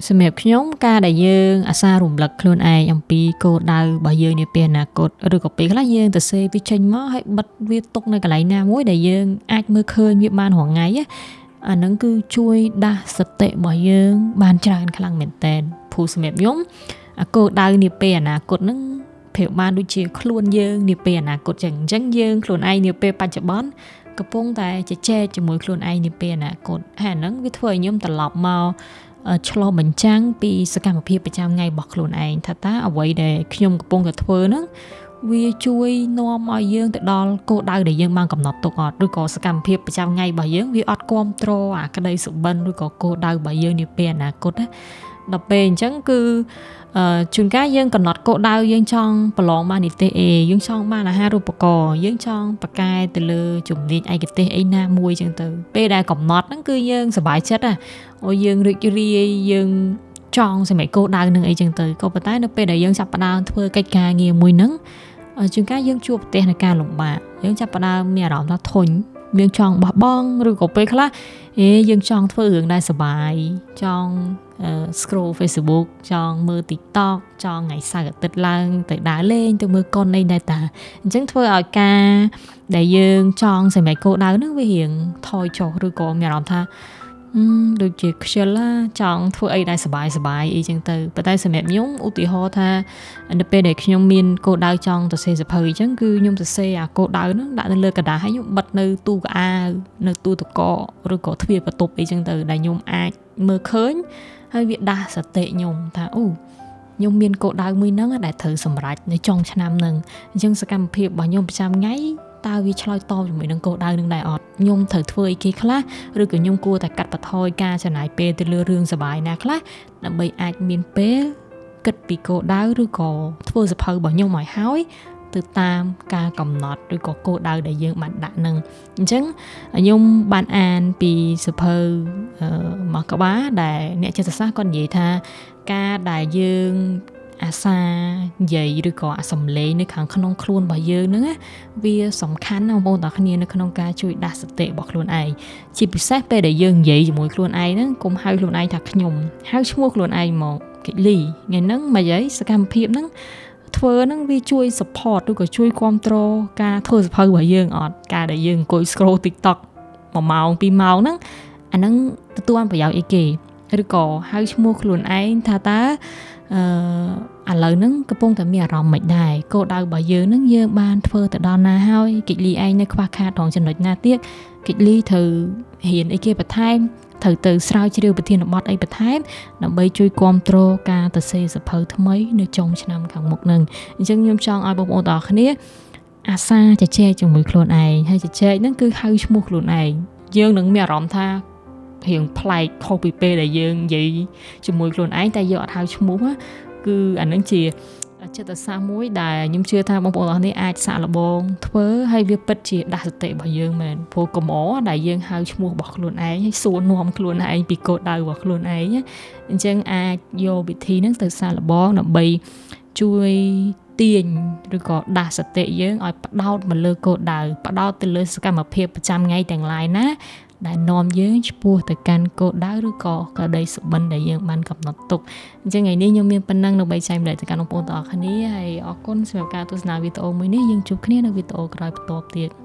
សម្រាប់ខ្ញុំការដែលយើងអាសារំលឹកខ្លួនឯងអំពីគោលដៅរបស់យើងនាពេលអនាគតឬក៏ពេលខ្លះយើងទៅសេវាចេញមកហើយបិទវាទុកនៅកន្លែងណាមួយដែលយើងអាចមើលឃើញវាបានរាល់ថ្ងៃអាហ្នឹងគឺជួយដាស់សតិរបស់យើងបានច្រើនខ្លាំងមែនទែនព្រោះសម្រាប់ខ្ញុំអាគោលដៅនាពេលអនាគតហ្នឹងប្រៀបបានដូចជាខ្លួនយើងនាពេលអនាគតចឹងអញ្ចឹងយើងខ្លួនឯងនាពេលបច្ចុប្បន្នកំពុងតែជជែកជាមួយខ្លួនឯងនាពេលអនាគតហើយអាហ្នឹងវាធ្វើឲ្យខ្ញុំត្រឡប់មកឆ្លុះបញ្ចាំងពីសកម្មភាពប្រចាំថ្ងៃរបស់ខ្លួនឯងថាតើអ្វីដែលខ្ញុំកំពុងតែធ្វើហ្នឹងវាជួយនាំឲ្យយើងទៅដល់គោលដៅដែលយើងបានកំណត់ទុកអត់ឬក៏សកម្មភាពប្រចាំថ្ងៃរបស់យើងវាអត់គាំទ្រអាក្តីសុបិនឬក៏គោលដៅរបស់យើងនាពេលអនាគតណាដល់ពេលអញ្ចឹងគឺជួនកាលយើងកំណត់គោលដៅយើងចង់ប្រឡងបាននិទេស A យើងចង់បានអាហារូបករណ៍យើងចង់ប្រកែទៅលើជំនាញឯកទេសអីណាមួយអញ្ចឹងទៅពេលដែលកំណត់ហ្នឹងគឺយើងសប្បាយចិត្តណាអូយើងរីករាយយើងចង់សម្រេចគោលដៅនឹងអីចឹងទៅក៏ប៉ុន្តែនៅពេលដែលយើងចាប់ផ្ដើមធ្វើកិច្ចការងារមួយហ្នឹងជួនកាលយើងជួបប្រទះនឹងការលំបាកយើងចាប់ផ្ដើមមានអារម្មណ៍ថាធុញយើងចង់បោះបង់ឬក៏ពេលខ្លះយើងចង់ធ្វើរឿងដែលសប្បាយចង់ scroll Facebook ចង់មើល TikTok ចង់ថ្ងៃសៅរ៍អាទិត្យឡើងទៅដើរលេងទៅមើលកុនអីដែរតាអញ្ចឹងធ្វើឲ្យការដែលយើងចង់សម្រេចគោលដៅហ្នឹងវារៀងថយចុះឬក៏មានអារម្មណ៍ថាដូចជាខ្ជិលចង់ធ្វើអីដែលសប្បាយសប្បាយអីចឹងទៅប៉ុន្តែសម្រាប់ខ្ញុំឧទាហរណ៍ថានៅពេលដែលខ្ញុំមានគោលដៅចង់ទៅសេសភៅអញ្ចឹងគឺខ្ញុំសរសេរអាគោលដៅហ្នឹងដាក់នៅលើក្រដាសហើយខ្ញុំបិទនៅទូកៅអៅនៅទូទឹកកកឬក៏ទ្វារបន្ទប់អីចឹងទៅដែលខ្ញុំអាចមើលឃើញហើយវាដាស់សតិខ្ញុំថាអូខ្ញុំមានគោលដៅមួយហ្នឹងដែលត្រូវសម្រេចនៅចុងឆ្នាំហ្នឹងអញ្ចឹងសកម្មភាពរបស់ខ្ញុំប្រចាំថ្ងៃតើវាឆ្លើយតបជាមួយនឹងគោលដៅនឹងដែរអត់ខ្ញុំត្រូវធ្វើអីគេខ្លះឬក៏ខ្ញុំគួរតែកាត់បន្ថយការចំណាយពេលទៅលើរឿងសប្បាយណាខ្លះដើម្បីអាចមានពេលគិតពីគោលដៅឬក៏ធ្វើសភៅរបស់ខ្ញុំឲ្យហើយទៅតាមការកំណត់ឬក៏គោលដៅដែលយើងបានដាក់នឹងអញ្ចឹងខ្ញុំបានអានពីសភៅមួយក្បាលដែលអ្នកចិត្តសាស្ត្រគាត់និយាយថាការដែលយើងអាសានិយាយឬក៏អាសំឡេងនៅខាងក្នុងខ្លួនរបស់យើងហ្នឹងវាសំខាន់ណាស់បងប្អូនទាំងគ្នានៅក្នុងការជួយដាស់សតិរបស់ខ្លួនឯងជាពិសេសពេលដែលយើងនិយាយជាមួយខ្លួនឯងហ្នឹងកុំហៅខ្លួនឯងថាខ្ញុំហៅឈ្មោះខ្លួនឯងមកកិលីថ្ងៃហ្នឹងមកយាយសកម្មភាពហ្នឹងធ្វើហ្នឹងវាជួយ support ឬក៏ជួយគាំទ្រការធ្វើសភៅរបស់យើងអត់ការដែលយើងអង្គុយ scroll TikTok 1ម៉ោង2ម៉ោងហ្នឹងអាហ្នឹងទទួលបានប្រយោជន៍អីគេឬក៏ហៅឈ្មោះខ្លួនឯងថាតើឥឡូវហ្នឹងកំពុងតែមានអារម្មណ៍មិនដែរគោលដៅរបស់យើងហ្នឹងយើងបានធ្វើទៅដល់ណាហើយកិច្ចលីឯងនៅខ្វះខាតត្រង់ចំណុចណាទៀតកិច្ចលីត្រូវរៀនអីគេបន្ថែមត្រូវទៅស្រាវជ្រាវប្រធានបទអីបន្ថែមដើម្បីជួយគាំទ្រការទៅសេសភៅថ្មីនៅចុងឆ្នាំខាងមុខហ្នឹងអញ្ចឹងខ្ញុំចង់ឲ្យបងប្អូនទាំងអស់គ្នាអាសាជជែកជាមួយខ្លួនឯងហើយជជែកហ្នឹងគឺហៅឈ្មោះខ្លួនឯងយើងនឹងមានអារម្មណ៍ថារៀងប្លែកខុសពីពេលដែលយើងនិយាយជាមួយខ្លួនឯងតែយើងអត់ហៅឈ្មោះគឺអានឹងជាចិត្តសាស្ត្រមួយដែលខ្ញុំជឿថាបងប្អូនទាំងអស់នេះអាចសាកល្បងធ្វើហើយវាពិតជាដាស់សតិរបស់យើងមែនព្រោះកម្រដែលយើងហៅឈ្មោះរបស់ខ្លួនឯងហើយសួរនាំខ្លួនឯងពីគោលដៅរបស់ខ្លួនឯងអញ្ចឹងអាចយកវិធីហ្នឹងទៅសាកល្បងដើម្បីជួយទាញឬក៏ដាស់សតិយើងឲ្យផ្ដោតមកលើគោលដៅផ្ដោតទៅលើសកម្មភាពប្រចាំថ្ងៃទាំងឡាយណាដែលនាំយើងឆ្ពោះទៅកាន់គោលដៅឬក៏ក្តីសុបិនដែលយើងបានកំណត់ទុកអញ្ចឹងថ្ងៃនេះខ្ញុំមានប៉ុណ្ណឹងដើម្បីចែកម្លែកទៅកាន់បងប្អូនទាំងអស់គ្នាហើយអរគុណសម្រាប់ការទស្សនាវីដេអូមួយនេះយើងជួបគ្នានៅវីដេអូក្រោយបន្ទាប់ទៀត។